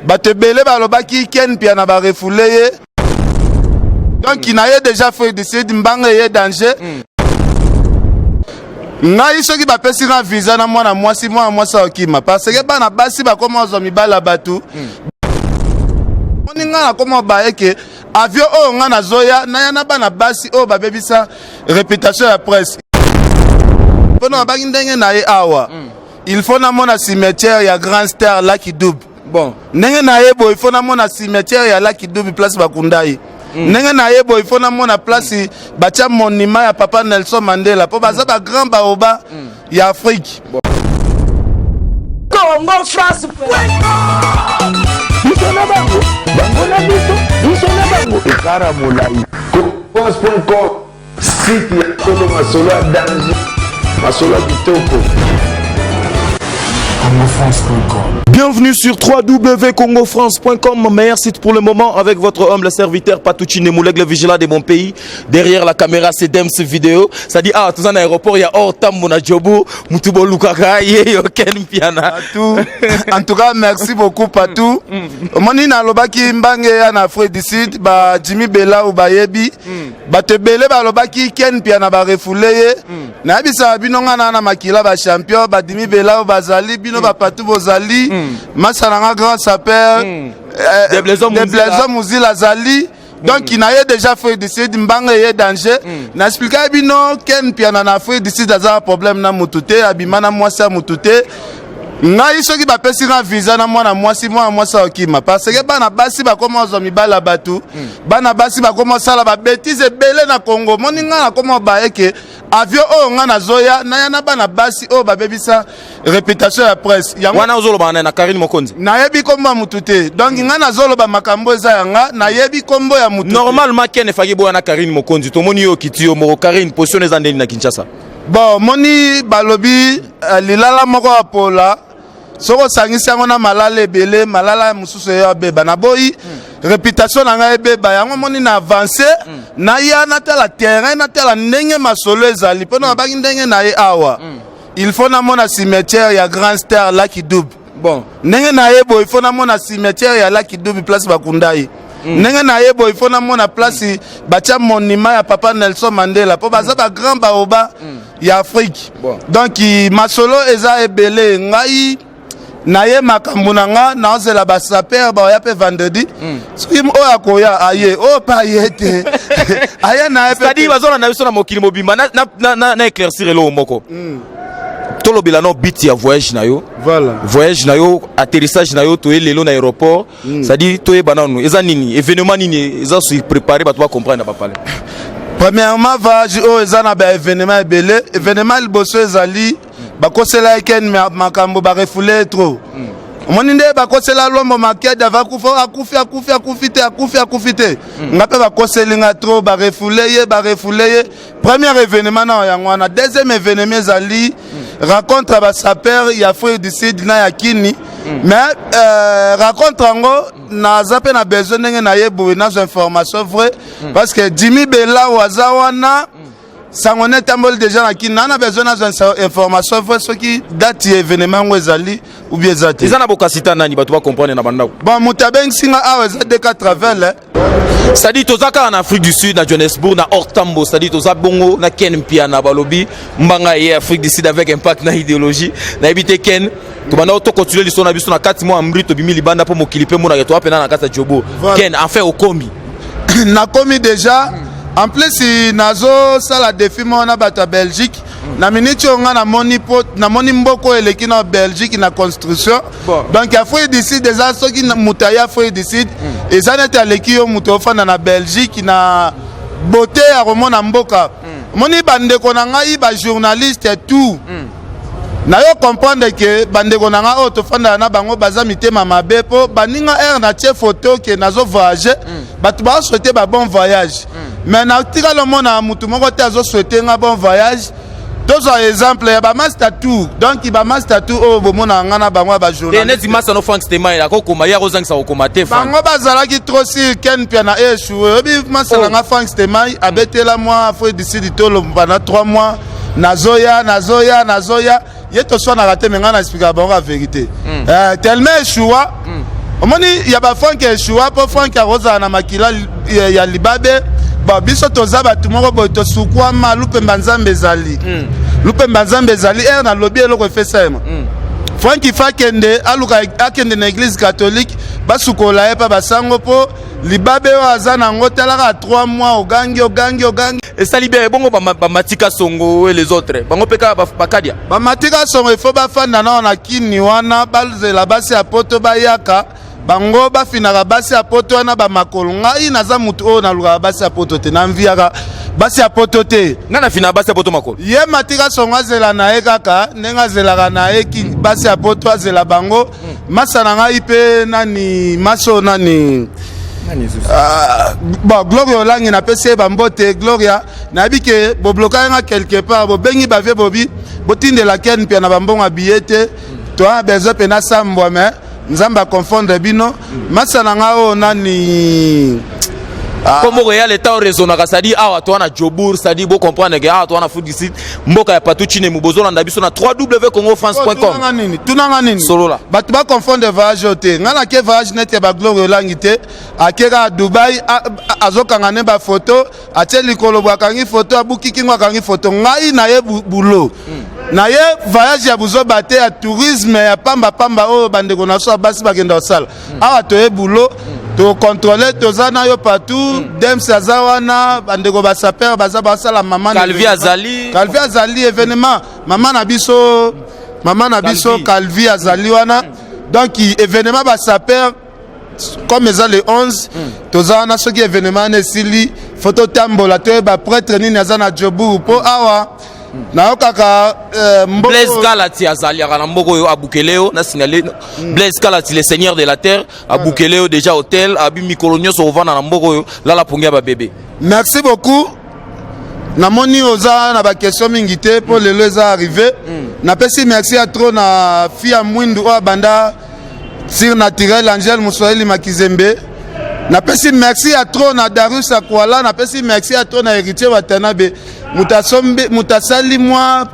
Bato ebele balobaki Ken Mpiana barefouler ye. Donc na ye déjà Afrique du Sud, mbanga eye danger. Ngai soki bapesi nga visa na mwana mwasi, mwana mwasi akokima, parce que bana basi bakoma ozwa mibali ya bato. Moni ngai nakoma baye ke avion oyo ngai nazoya, naya na bana basi oyo babebisa réputation ya presse. Mpona babangi ndenge na ye awa, il faut namona cimetière ya grand star Lucky Dube. Ndenge na ye boye, il faut namona cimetière ya Lucky Dube, place bakunda ye. Ndenge na ye boye, il faut namona place batia monument ya papa Nelson Mandela, mpo baza bagrand baoba ya Afrique. Congo France. Biso na bango, bango na biso, biso na bango, ekara molai. France.com, site ya solo, masolo ya danger, masolo ya kitoko. congofrance.com. Bienvenue sur www.congofrance.com, meilleur site pour le moment avec votre humble serviteur Patouchine Mouleg, le vigilant de mon pays. Derrière la caméra, c'est Dems Vidéo. Ça dit, ah, tout ça, aéroport, il y a Or Tambo na Joburg, Mutubo Lukaka, Yeyo Ken Mpiana. Patou. En tout cas, merci beaucoup, Patou. Omoni nalobaki mbange ya na Afrique du Sud, ba Jimmy Bella ou bayebi. Bato ebele balobaki Ken Mpiana barefouler ye. Nayebisaka bino, nga na makila ba champion, ba Jimmy Bella bazali, bino ba Patou bozali. Masa na nga grand sapeur Deblaison. Deblaison Muzila azali. Donc na ye déjà Afrique du Sud, mbanga eye danger. Na expliquer bino, Ken Mpiana na Afrique du Sud aza na problème na mutu te, abima na mwasi ya mutu te. Ngai soki bapesi nga visa na mwana mwasi, mwana mwasi akokima, parce que bana basi bakoma ozwa mibali ya bato. Bana basi bakoma osala babêtises ebele na Congo. Moni ngai nakoma baye ke avion oyo ngai nazoya, naya na bana basi oyo babebisa réputation ya presse. Yango Wana ozoloba na Karine Mokonzi. Nayebi kombo ya mutu te. Donc ngai nazoloba makambo eza ya nga, nayebi kombo ya mutu te. Normalement, Ken efaki boya na Karine Mokonzi. Tomoni yo okiti yo moko. Karine, position eza ndeni na Kinshasa? Bon, moni balobi lilala moko ya pola, soki osangisi yango na malala ebele, malala mosusu eyo abeba. Naboyi réputation na ngai ebeba. Yango moni na avance, naya natala terrain, natala ndenge masolo ezali. Mpona babangi ndenge na ye awa, il faut namona cimetière ya grand star Lucky Dube. Ndenge na ye boye, il faut namona cimetière ya Lucky Dube, place bakunda ye. Ndenge na ye boye, il faut namona place batia monument ya papa Nelson Mandela, mpo baza bagrand baoba ya Afrique. Donc masolo eza ebele. Ngai naye makambo na nga, naozela basapeurs baoya mpe vendredi. Soki oyo akoya aye, oyo mpe aye te, aye na ye mpe. C'est-à-dire bazolanda biso na mokili mobimba na éclaircir eloko moko. Tolobela no but ya voyage na yo. Voyage na yo, atterrissage na yo, toye lelo na aéroport. C'est-à-dire toyeba nanu eza nini, événement nini eza se préparer, bato bacomprendre na bapale. Premièrement, voyage oyo eza na baévénement ebele. Événement liboso ezali bakosela ye Ken makambo, barefouler ye trop. Omoni nde bakosela Lombo Makede ava akufa, akufi, akufi, akufi te, akufi, akufi te. Nga mpe bakoseli nga trop, barefouler ye, barefouler ye. Premier événement na yango wana. Deuxième événement ezali rencontre ya basapeurs ya Afrique du Sud na ya Kini. Mais rencontre yango, naza mpe na besoin ndenge naye boye, nazwa information vrai, parce que Jimmy Belau aza wana, sango ne etamboli déjà na Kini. Naa na besoin nazwa information vrai, soki date ya événement yango ezali ou bien eza te. Eza na bokasi ta nani, bato bacomprendre na bandako. Bon, moto abengisi nga awa eza Deka Travel, eh. C'est-à-dire toza kaka na Afrique du Sud, na Johannesburg, na Or Tambo. C'est-à-dire toza bongo na Ken Mpiana. Balobi mbanga ye Afrique du Sud avec impact na idéologie. Nayebi te, Ken, tobanda tocontinue liso na biso na kati mwa mbri, tobimi libanda mpo mokili mpe monaka toza mpena na kati ya Jobo. Ken, enfin okomi. Nakomi déjà. En plus nazosala défi moko na bato ya Belgique. Na miniti oyo nga namoni, po namoni mboka oyo eleki na Belgique na construction. Donc Afrique du Sud eza, soki moto aye Afrique du Sud, eza neti aleki yo moto ofanda na Belgique na beauté ya komona mboka. Omoni bandeko na ngai bajournaliste, tout nayo comprendre ke bandeko na ngai oyo tofandaka na bango baza mitema mabe, mpo baninga aire natie photo ke nazo voyage, bato bazosouhaiter ba bon voyage, mais natikali omona motu moko te azosouhaiter nga bon voyage. Tozwa exemple ya bamaster tour. Donc bamaster tour oyo bomonaka nga na bango ya te bajournaliste. Neti masa no Frank Stema akokoma, ye akozangisa kokoma te, Frank. Bango bazalaki trop sur Ken Mpiana échoué. Oyebi masala nga Frank Stemai abetela mwa Afrique du Sud tolo pendant 3 mois. Nazoya, nazoya, nazoya, ye toswanaka te, me ngai na expliquaka bango ya vérité. Tellement échoua. Omoni ya ba Frank eshua mpo Frank akozala na makila ya libabe. Bon, biso toza bato moko boye tosukwama. Lupemba Nzambe ezali, lupemba Nzambe ezali. Ere nalobi eloko efesalema, Frank ifa akende aluka, akende na église catholique, basukola ye mpa basango, mpo libabe oyo aza nango, talaka 3 mois, ogangi, ogangi, ogangi. Esali bien. Ebongo bamatika songo et les autres, bango mpe kaka bakadia? Bamatika songo, ifo bafanda nao na kini wana, bazela basi ya poto bayaka. Bango bafinaka basi ya poto wana bamakolo. Ngai naza motu oyo nalukaka basi ya poto te, namviaka basi ya poto te. Ngai nafinaka basi ya poto makolo? Ye matika songo azela na ye kaka ndenge azelaka na ye basi ya poto, azela bango. Masa na ngai mpe nani, maso nani? Ah, bon, Gloria Olangi, napesi ye bambote. Gloria, nayebi ke boblokaki nga quelque part, bobengi bavie, bobi botindela Ken mpia na bambongo ya biye te, toa besoin mpe nasambwa, mais Nzambe aconfondre bino. Masa na ngai oyo nani? Kombo royal eta oraisonnaka, c'est-à-dire awa toa na Jobourg, c'est-à-dire bocomprendre ke awa toa na Afrique du Sud, mboka ya Patou Chinemu. Bozolanda biso na www.congofrance.com. Tunanga nini? Tunanga nini? Solola. Bato baconfondre voyage oyo te. Ngai nake voyage neti ya bagloria Olangi te. Ake kaka Dubai, azokanga ne bafoto, atie likolo boye, akangi foto, abuki kingo, akangi foto. Ngai naye boulot, naye voyage ya buzoba te, ya tourisme ya pambapamba oyo bandeko na biso ya basi bakenda kosala. Awa toye boulot, tocontrôle, toza na yo partout. Dems aza wana, bandeko basaper baza, basala mama. Calvi azali. Calvi azali, événement mama na biso, mama na biso Calvi azali wana. Donc événement basaper, comme eza le 11, toza wana. Soki événement wana esili, fo totambola, toyeba prêtre nini aza na Jobourg, mpo awa nayokaka Blaise Kalati azaliaka na mboka oyo, abukele yo na signale. Blaise Kalati, le seigneur de la terre, abukele yo déjà hôtel, abi mikolo nyonso ovanda na mboka oyo, lala pongi ya babebe. Merci beaucoup. Namoni oza na baquestion mingi te mpo lelo eza arrivé. Napesi merci ya trop na fille ya mwindu oyo abanda surnaturel, Angel Moswahili Makizembe. Napesi merci ya trop na Darius Akwala. Napesi merci ya trop na Héritier Watanabe, moto asombi, moto asali mwa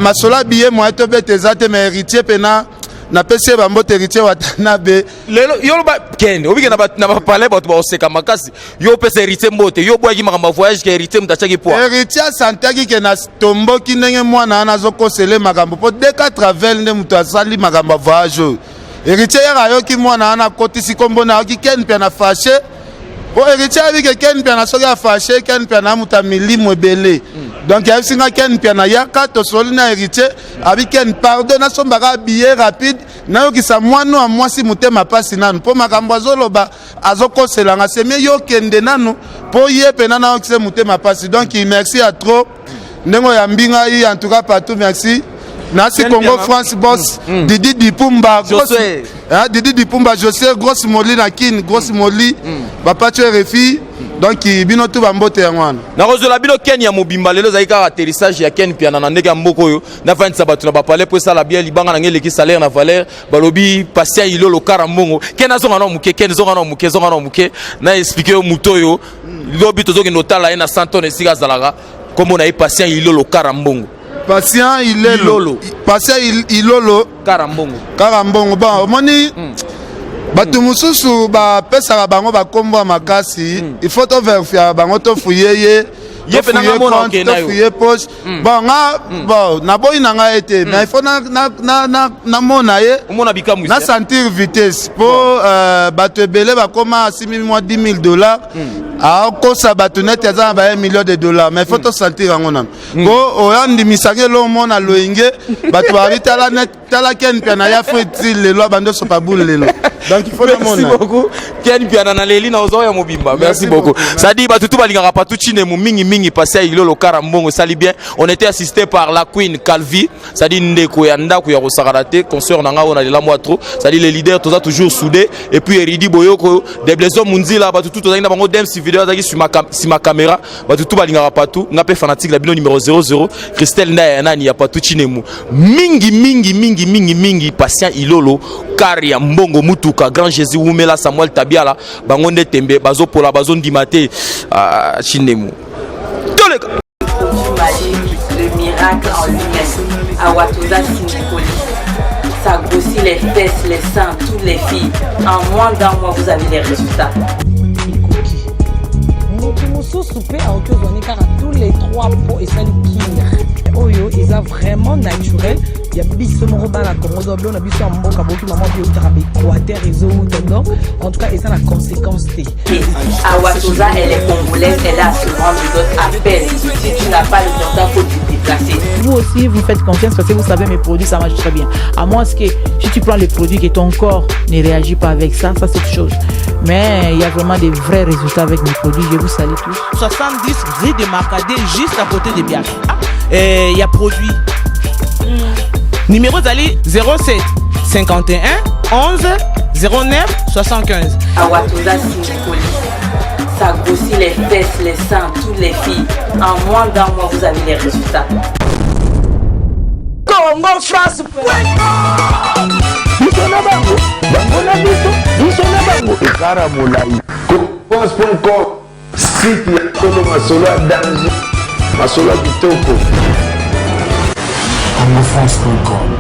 masolo abiye moye tobeta eza te, mais Héritier mpena napesi ye bambote, Héritier Watanabe. Lelo yo loba kende obike na bapalais, bato baoseka makasi. Yo opesa Héritier mbote, yo obwaki makambo ya voyage ke Héritier moto atiaki poids. Héritier asantaki ke na tomboki ndenge mwana wana azokosele makambo, mpo Deka Travel nde moto asali makambo ya voyage oyo. Héritier yaka ayoki mwana wana akotisi nkombo na, ayoki Ken mpe na fâché, po Héritier ayebi ke Ken Mpiana soki afâché, Ken Mpiana moto ya milimo ebele. Donc ayebisi nga Ken Mpiana yaka, tosoli na Héritier, abi Ken pardon, nasombaka billet rapide, nayokisa mwana ya mwasi motema pasi nanu, mpo makambo azoloba azokoselanga, semie yo kende nanu mpo ye mpena nayokisa motema pasi. Donc merci ya trop ndenge oyambi ngai. En tout cas partout merci nasi Congo France boss Didi Dipumba, Didi Dipumba, José Grosse Moli na Kine, Grosse Moli, bapacho RFI. Donc bino tu bambote yango wana. Nakozwela bino Ken ya mobimba. Lelo ezali kaka atterrissage ya Ken Piana na ndenge ya mboka oyo. Nafandisa bato na bapalais mpo esala bien. Libanga na ngai eleki salaire na valeur. Balobi Patient Ilolo kara mbongo. Ken azonga na moke, Ken zonga na moke, zonga na moke, na expliquer yo moto oyo. Lobi tozokende otala ye na Santon, esika azalaka. Kombo na ye Patient Ilolo kara mbongo. Patient Ilelo, Patient Ilolo. Kara mbongo. Kara mbongo. Bon, omoni bato mosusu bapesaka bango bakombo ya makasi, il faut tovérifiaka bango, tofuye ye, tofuye poche. Bon, nga bon naboyi na ngai ete, mais il faut namona ye, na sentir vitesse, mpo bato ebele bakoma asimi mwa 10 000 $, akosa bato neti aza na ba 1 million de dollars, mais il faut tosentir yango nano, mpo oyo andimisaki eloko mona loyenge. Bato babi tala net, tala Ken Mpiana ya friti lelo, abandi osopa bule lelo. Donc il faut Merci beaucoup Ken Mpiana, na leli na ozo ya mobimba. Merci beaucoup. Ça dit bato tu balingaka patu chinemu mingi mingi, Patient Ilolo kara mbongo, sali bien. On était assisté par la Queen Calvi, ça dit ndeko ya ndako ya kosakana te, concert na nga oyo na lela mwa trop. Ça dit les leaders toza toujours soudés, et puis Eridi Boyoko de Blaison Munzila, bato tu tozalaki na bango, Dems vidéo azalaki sur ma caméra. Bato tu balingaka patu, nga mpe fanatique na bino numéro 00, Christelle Ndaya ya nani ya patu chinemu mingi mingi mingi mingi mingi. Patient Ilolo kar ya mbongo, mutuka grand Jésus wumela, Samuel Tabiala, bango nde tembe bazopola, bazondima te. Ah, chinemu toleka. Magique, le miracle en lui-même. Awa toza Cinépolis. Ça grossit les fesses, les seins, toutes les filles. En moins d'un mois, vous avez les résultats. Ekoki moto mosusu mpe akoki ozwani kaka tous les trois po esali kire oyo eza vraiment naturel ya biso moko bana Congo. Donc biloko na biso ya mboka, boki mama bi eutaka baÉquateur, ezowuta. Donc en tout cas eza na conséquence te. Awatoza, elle est congolaise, elle a souvent d'autres appels. Si tu n'as pas le contact, faut te déplacer. Vous aussi, vous faites confiance parce que vous savez, mes produits, ça marche très bien. À moins que si tu prends les produits que ton corps ne réagit pas avec ça, ça c'est autre chose. Mais il y a vraiment des vrais résultats avec mes produits. Je vous salue tous. 70 rue de Marcadet, juste à côté de Biach. Et il y a produit. Numéro ezali 07 51 11 09 75. Awatoza Sinicoli. Ça grossit les fesses, les seins, toutes les filles. En moins d'un mois, vous avez les résultats. Congo France. Biso na bango, bango na biso, biso na bango, ekara molai. France.com, site ya solo, masolo ya danger, masolo ya kitoko. congofrance.com.